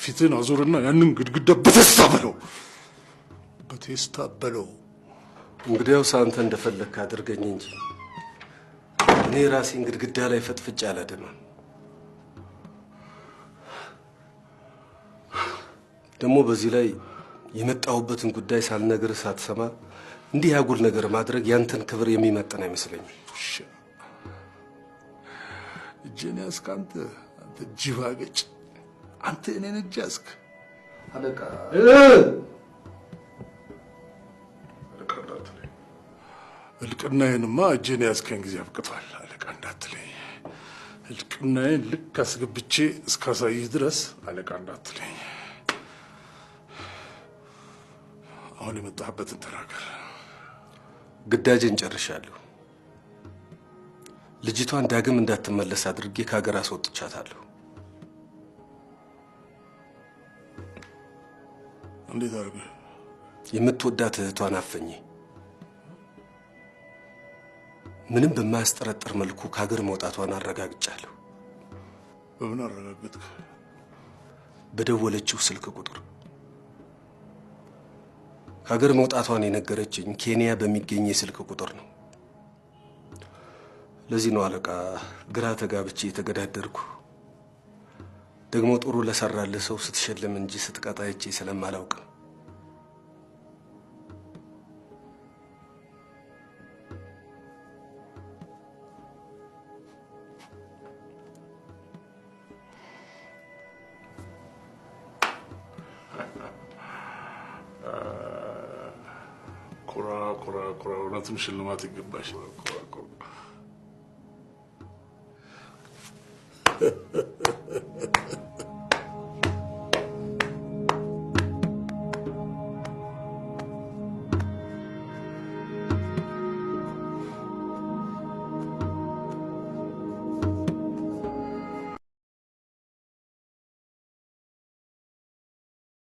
ፊትህን አዙርና ያንን ግድግዳ በቴስታ በለው፣ በቴስታ በለው። እንግዲያውስ አንተ እንደፈለግክ አድርገኝ እንጂ እኔ ራሴን ግድግዳ ላይ ፈጥፍጬ አላደማም። ደግሞ በዚህ ላይ የመጣሁበትን ጉዳይ ሳልነግርህ ሳትሰማ እንዲህ ያጉል ነገር ማድረግ ያንተን ክብር የሚመጥን አይመስለኝም። እጄን ያዝክ አንተ፣ አንተ ጅብ አገጭ፣ አንተ እኔን እጅ ያዝክ። አለቃ አለቃ እንዳትለኝ፣ እልቅናዬንማ እጄን ያዝከኝ ጊዜ አብቅቷል። አለቃ እንዳትለኝ፣ እልቅናዬን ልክ አስገብቼ እስካሳይህ ድረስ አለቃ እንዳትለኝ። አሁን የመጣህበትን ተናገር። ግዳጄን ጨርሻለሁ። ልጅቷን ዳግም እንዳትመለስ አድርጌ ከሀገር አስወጥቻታለሁ። እንዴት አድርገህ? የምትወዳት እህቷን አፈኜ ምንም በማያስጠረጥር መልኩ ከሀገር መውጣቷን አረጋግጫለሁ። በምን አረጋገጥክ? በደወለችው ስልክ ቁጥር። ከሀገር መውጣቷን የነገረችኝ ኬንያ በሚገኝ የስልክ ቁጥር ነው። ለዚህ ነው አለቃ ግራ ተጋብቼ የተገዳደርኩ። ደግሞ ጥሩ ለሰራልህ ሰው ስትሸልም እንጂ ስትቀጣ አይቼ ስለማላውቅ ነው። ኩራ ኩራ ኩራ፣ እውነትም ሽልማት ይገባሽ። ኩራ ኩራ።